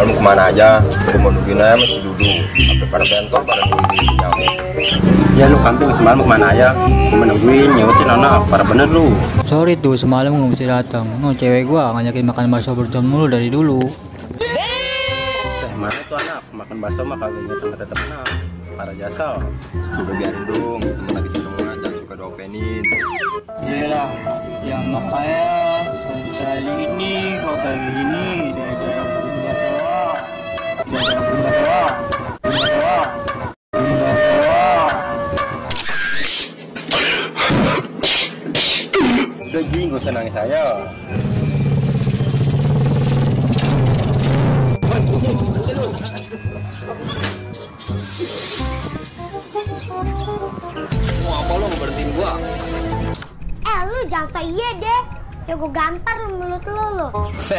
Semalam kemana aja? Gue mau nungguin aja masih duduk. Sampai pada bentor, pada nungguin jauh. Ya lu camping semalam kemana aja? Gue menungguin, nyewetin anak. Parah bener lu. Sorry tuh, semalam gue mesti datang. No, cewek gue ngajakin makan bakso berjam mulu dari dulu. Mana tuh anak? Makan bakso mah kagak inget tetep anak. Para jasa. Udah biarin dong. Temen lagi seneng aja, jangan suka diopenin. Iyalah, yang makanya kali ini kok kayak gini gara-gara punya doang. Udah Ji, gak usah nangis aja. Mau apa lo ngeberhentiin gua? Lu jangan saya deh. Ya gue gampar lu mulut lu.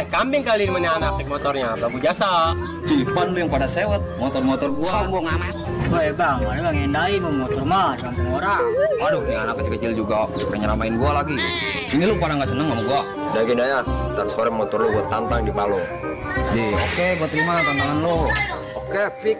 Kambing kali ini mana anak naik motornya, Babu Jasa. Cipan lu yang pada sewet motor-motor gua. Sombong amat. Woi bang, mana ngendain mau motor mah kampung orang. Aduh, ini anak kecil-kecil juga pengen nyeramain gua lagi. Ini lu pada nggak seneng sama gua? Udah gini aja, ntar sore motor lu gua tantang di Palung. Oke, gua terima tantangan lu. Oke, pik.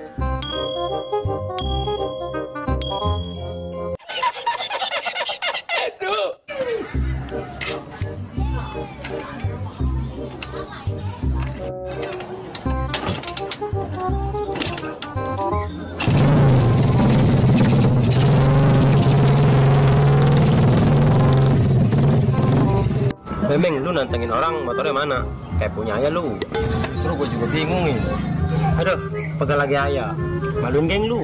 Memang lu nantangin orang motornya mana? Kayak punya aja lu. Justru gue juga bingung ini. Aduh, pegal lagi ayah. Maluin geng lu.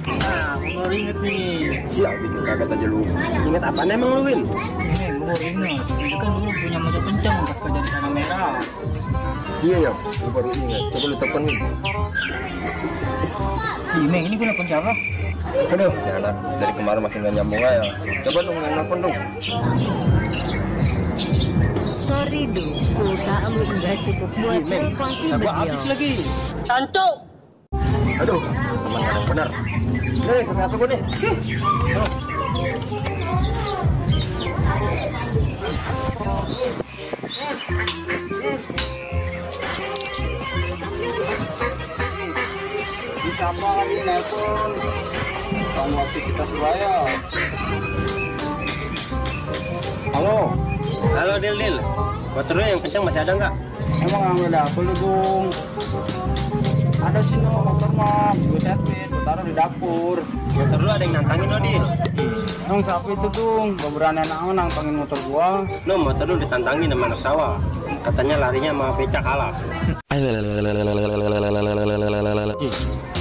Nah, gue baru inget nih. Siap, bikin kaget aja lu. Ingat apa emang lu, Win? Ini gue baru inget. Ini kan dulu punya motor kencang pas kerja di sana merah. Iya ya, gue baru ingat. Coba lu telepon nih. Meng, ini gue nelfon siapa? Aduh, ya anak dari kemarin makin gak nyambung aja. Coba dong yang nelfon dong. Sorry dong, pulsa lu nggak cukup buat telepon si Saya Bedio. habis lagi. Tanco. Aduh, teman ngomong bener. Nih, pakai HP gue nih. Bisa apa lagi nelpon? Kamu aktivitas buaya. Halo, Halo, Dil. Motornya yang kencang masih ada nggak? emang nggak ada apa lu dong? Ada sih no, motor mah, gue servis, gue taruh di dapur. Motor lu ada yang nantangin lo, Dil. Emang siapa itu dong? Gak berani anak nantangin motor gua. No, motor lu ditantangin sama anak sawah. Katanya larinya sama beca kalah.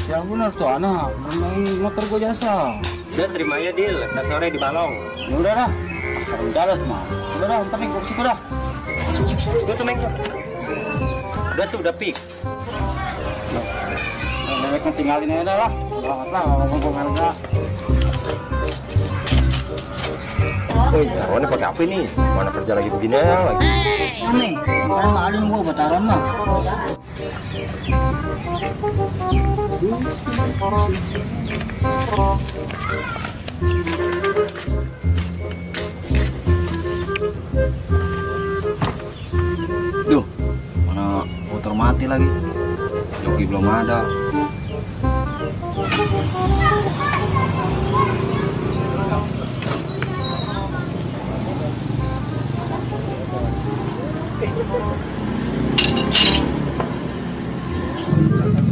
Ya benar tuh anak, main motor gua jasa. Udah terima aja, Dil. Ntar sore di Balong. Ya udah dah, sekarang jalan mah. Udah dah, ntar nih gua kesitu dah. Tuh tuh, Meng. Udah tuh, udah pik. Meweknya tinggalin aja dah lah. Banget lah, ngomong harga. Woi, taruhannya pakai apa nih? Mana kerja lagi begini ya lagi? Nih, kan malin gua bataran mah. Duh, mana motor mati lagi? Joki belum ada.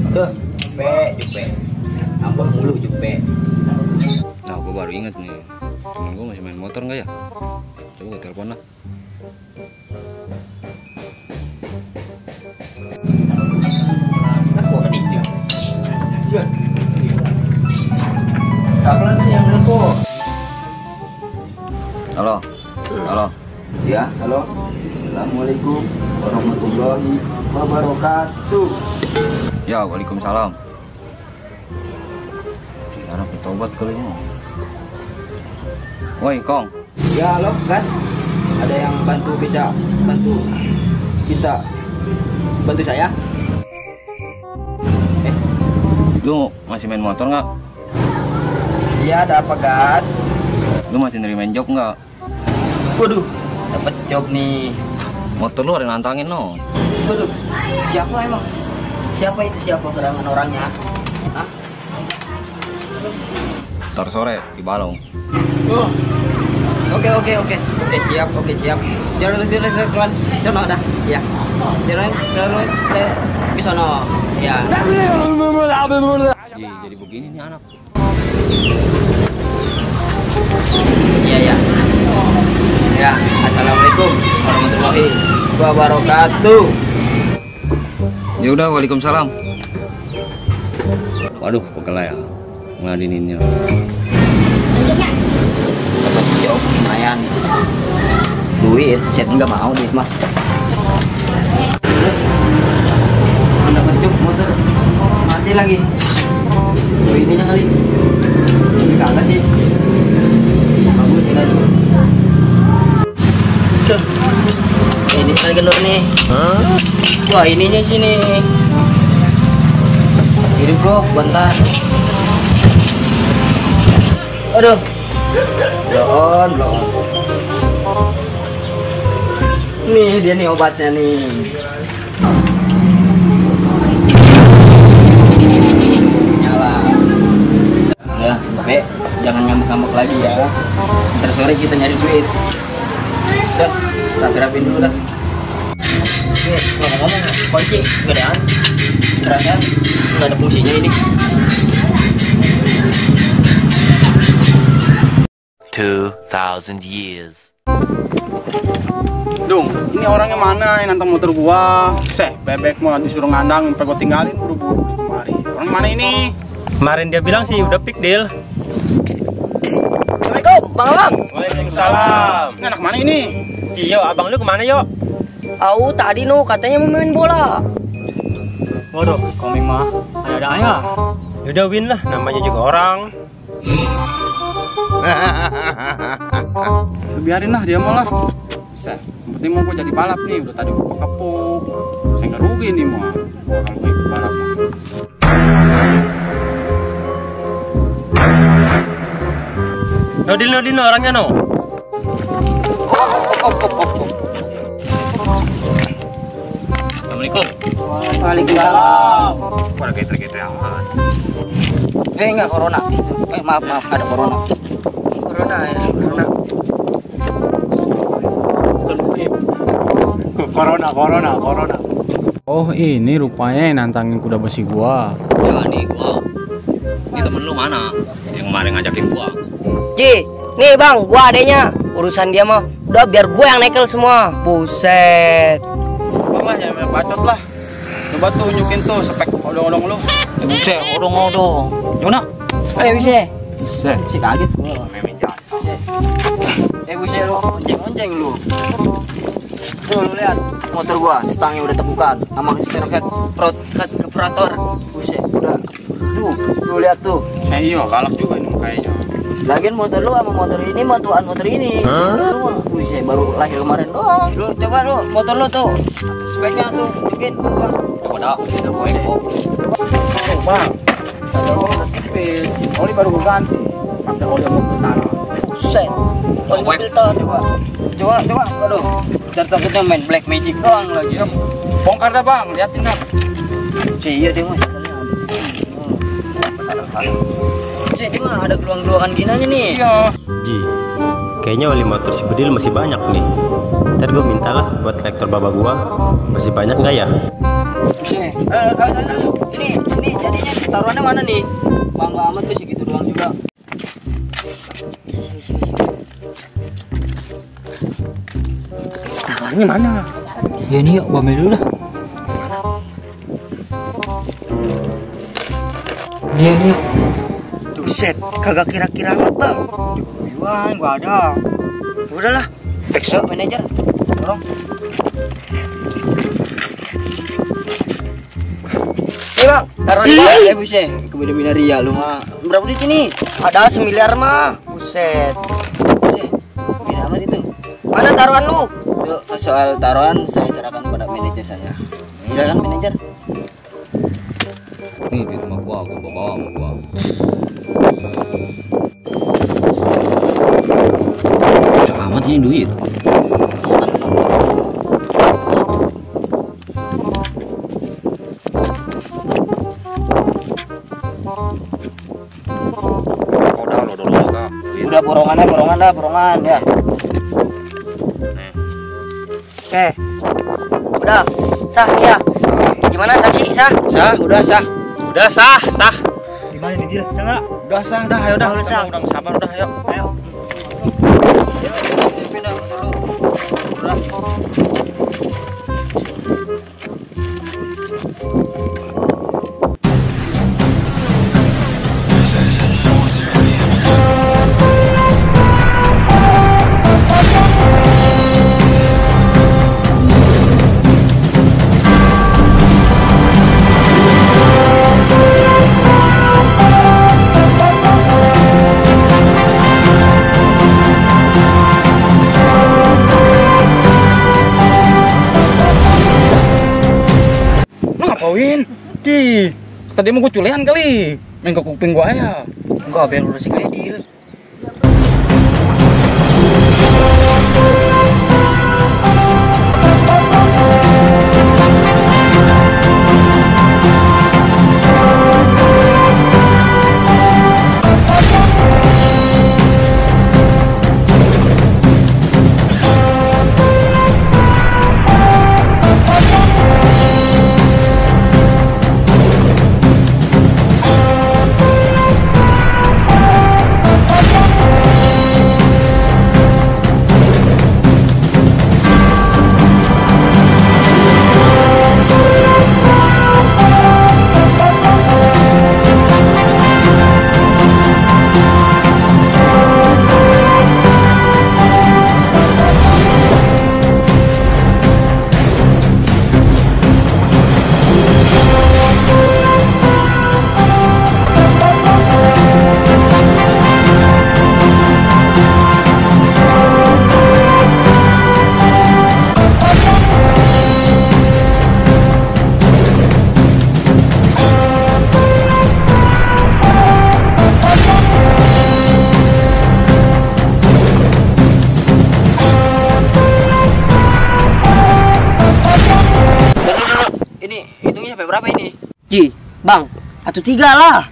Tuh, Jupe. Ambek mulu Jupe. Nah, gue baru inget nih. Temen gue masih main motor nggak ya? Coba gue telepon lah. Aku ketiga. Iya. Kapan yang nelfon? Halo, halo. Ya, halo. Assalamualaikum warahmatullahi wabarakatuh. Ya, waalaikumsalam. Sekarang bertobat kali ini. Woi, Kong. Ya, halo, Gas. Ada yang bisa bantu kita bantu saya? Lu masih main motor nggak? Iya, ada apa, Gas? Lu masih nerimain job nggak? Waduh, dapat job nih. Motor lu ada yang nantangin no. Waduh, siapa emang? Siapa itu, siapa serangan orangnya? Hah? Ntar sore di Balong. Oh. Oke, siap. Jalan kawan. Sono dah. Ya. Jalan ke sono. Ya. Jadi begini nih anak. Iya. Ya, assalamualaikum warahmatullahi wabarakatuh. Ya udah, waalaikumsalam. Waduh, pegel ya ngeladeninnya. Dapat jauh lumayan. Duit, chat nggak mau duit mah. Dapat juk motor mati lagi. Ininya kali. Ini kagak sih. Bagus ini. Ini saya kendor nih. Wah, ininya sini. Kirim bro, bentar. Aduh. Bloon. Nih dia nih obatnya nih. Nyala. Ya, Be, jangan ngambek-ngambek lagi ya. Ntar sore kita nyari duit. Udah, rapi-rapin dulu dah. Oke, ngomong-ngomong, kunci gedean. Ternyata nggak ada fungsinya ini. 2,000 years. Dung, ini orangnya mana yang nantang motor gua? Bebek mau disuruh ngandang, sampai gua tinggalin buru-buru di kemari. Orang mana ini? Kemarin dia bilang sih udah pick deal. Assalamualaikum, Bang Lang. Waalaikumsalam. Ini anak mana ini? Cio, abang lu kemana yo? Au tadi no katanya mau main bola. Waduh, koming mah ada ya. Udah win lah, namanya juga orang. Biarin lah dia mau lah. Yang penting mau gua jadi balap nih, udah tadi gua kapok. Saya nggak rugi nih mau. Kalau gua ikut balap. Nodil orangnya no. Assalamualaikum. Waalaikumsalam. Pada geter-geter amat. Enggak corona. Maaf ada corona. Corona. Oh ini rupanya yang nantangin kuda besi gua. Ya nih gua. Ini temen lu mana? Yang kemarin ngajakin gua. Ci, nih bang, gua adenya. Urusan dia mah udah biar gue yang nekel semua. Buset. Bang lah jangan main bacot lah. Coba tuh tunjukin tuh spek odong-odong lu. Buset, odong-odong. Gimana? Ayo bisa. Si kaget gua. Bisa lu, onceng lu. Tuh lu lihat motor gua, stangnya udah tepukan sama serket karburator. Buset, udah. Tuh, lu lihat tuh. Iya, galak juga ini kayaknya. Lagian motor lu sama motor ini motoran motor ini. Lu buset, baru lahir kemarin doang. Lu coba lu motor lu tuh. Speknya tuh, tunjukin gua. Coba dah, udah gue kok. Oh bang, ada oli udah tipis. Oli baru gua ganti. Pakai oli yang mau tanah. Buset. Oli filter coba. Aduh. Takutnya main black magic doang lagi. Iya, bongkar dah bang, liatin dah. Iya dia mas. Dia mah ada geluang-geluangan ginanya nih. Iya. Ji, kayaknya oli motor si Bedil masih banyak nih. Ntar gue mintalah buat kolektor baba gua. Masih banyak nggak ya? Ini jadinya taruhannya mana nih? Bangga amat sih gitu doang juga. Taruhannya mana? Ya nih yuk, gua ambil dulu dah. Nih. Buset, kagak kira-kira amat bang. Yuan, gua ada. Udahlah, pekso manajer. Tolong. Bang, taruh di bawah. Buset, kebeda-beda ria lu mah. Berapa duit ini? Ada 1 miliar mah. Buset. Beda amat itu. Mana taruhan lu? Yuk, soal taruhan saya serahkan kepada manajer saya. Silakan manajer. Nih duit sama gua bawa sama gua. Cok amat ini duit. dah, borongan ya. Oke. Udah. Sah ya. Gimana saksi? Sah? Sah, udah sah. Udah sah. Gimana nih dia? Sangat. Udah sah, dah, ayo dah. Udah, Kita sah. udah sabar, udah, ayo. Ayo. Pindah dulu. Udah. Ngapain? Tadi mau gue culian kali. Main ke kuping gua ya. Enggak, biar urusin kayak deal. Berapa ini? Ji, Bang, atau 3 lah.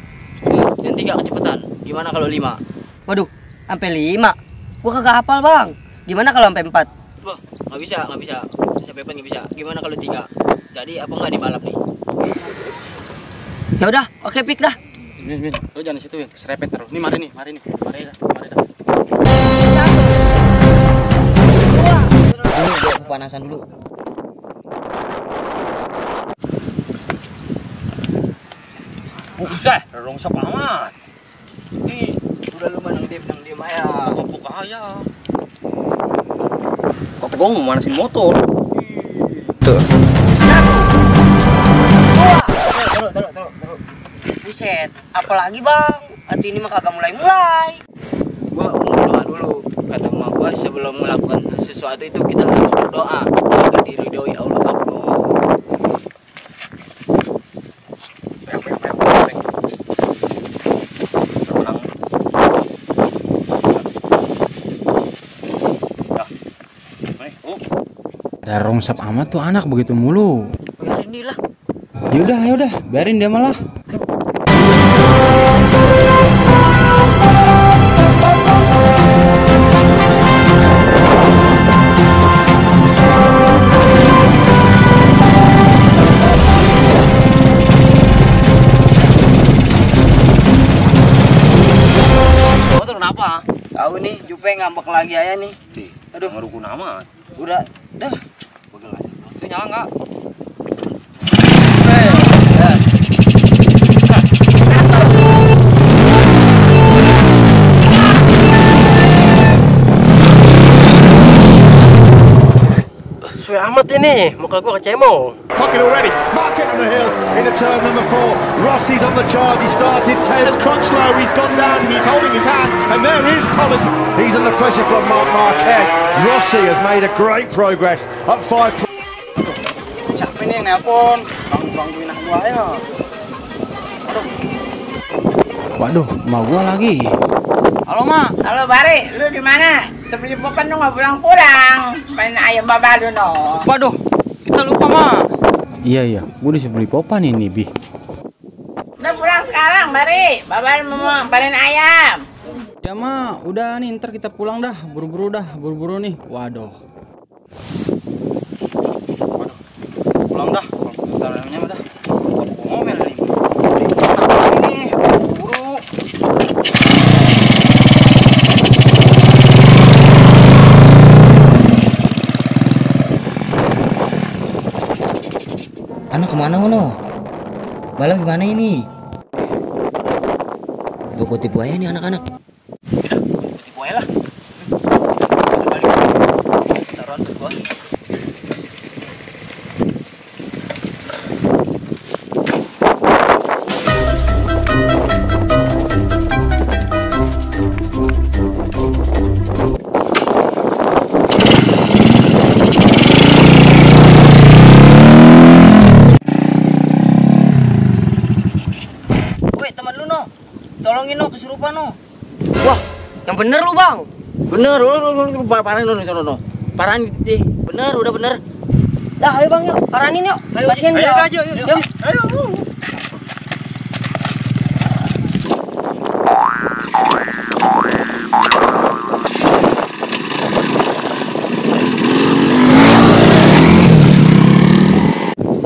Yang 3 kecepatan. Gimana kalau 5? Waduh, sampai 5. Gua kagak hafal, Bang. Gimana kalau sampai 4? Wah, nggak bisa. Sampai 4 nggak bisa. Gimana kalau 3? Jadi apa nggak dibalap nih? Ya udah, oke pik dah. Min, lu jangan di situ ya, serepet terus. Nih, mari dah. Ini gue panasan dulu. Buset, rongsok amat. Ih, udah lu menang diem aja. Buka aja. Kok gue mau manasin motor? Tuh. Taruh. Buset, apalagi Bang? Atau ini mah kagak mulai. Gua mau berdoa dulu. Kata emak gua sebelum melakukan sesuatu itu kita harus berdoa agar diridhoi Allah. Ada rongsap amat tuh anak begitu mulu. Biarin dia lah. Ya udah, biarin dia malah. Motor kenapa? Tahu nih, Jupe ngambek lagi aja nih. Aduh, ngerukun amat. Udah, dah. Itu nyala nggak? Sesuai amat ini, muka gua kecemo. Fucking already. Market on the hill into turn number 4. Rossi's on the charge. He started 10. Crutchlow, he's gone down and he's holding his hand. And there is Thomas. He's under pressure from Marc Marquez. Rossi has made a great progress. Up 5. Siapa ini yang nelpon? Gangguin aku aja. Waduh, emak gua lagi. Halo, Mak. Halo Bari, lu di mana? Sebelum Popan lu nggak pulang-pulang. Main ayam babalu no. Waduh, kita lupa, Mak. Iya, gua disuruh beli Popan ini, Bi. Udah pulang sekarang, Bari. Babalu mau panen ayam. Ya mah, udah nih, ntar kita pulang dah, buru-buru nih. Waduh, pulang dah. Ntar namanya dah. Aku ngomel nih. Ini buru-buru. Anak kemana ngono? Bala gimana ini? Gua tipu aja nih anak-anak. Tipu aja lah. Taruhan buat gua. Tolongin no, kesurupan no. Wah, yang bener lu bang. Bener, lu parahin lu di sana no. Parahin deh, bener, udah bener. Dah, ayo bang yuk, parahin yuk. Kasian dia. Ayo, yuk. Ayo.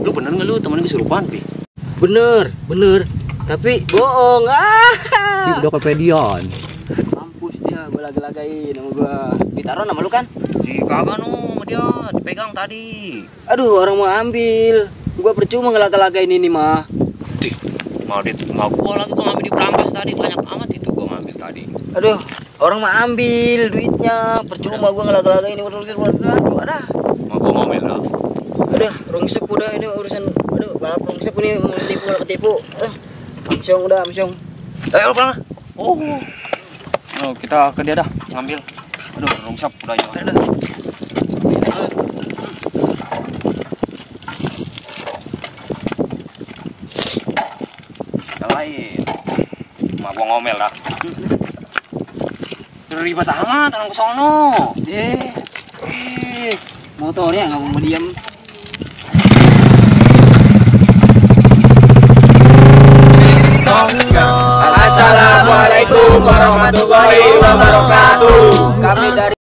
Lu bener nggak lu temen kesurupan, Pi? Bener. Tapi bohong. Udah kepedian. Mampus dia, gua laga-lagain sama gua. Ditaruh nama lu kan? Si kagak no, dia dipegang tadi. Aduh, orang mau ambil. Gua percuma ngelaga-lagain ini mah. Mau gua lagi gua ngambil di perampas tadi, banyak amat itu gua ngambil tadi. Aduh, orang mau ambil duitnya. Percuma gua ngelaga-lagain ini. Ada. Mau gua ngomel lah. Udah, rungsep udah ini urusan. Aduh, balap rungsep ini mau tipu malah ketipu. Amsyong. Ayo pulang. Oh, Kita ke dia dah ngambil. Aduh, rungsep udah ya. udah. Lain. Mau gua ngomel dah. Ribet amat orang ke sono. Motornya nggak mau diam. Assalamualaikum warahmatullahi wabarakatuh. Kami dari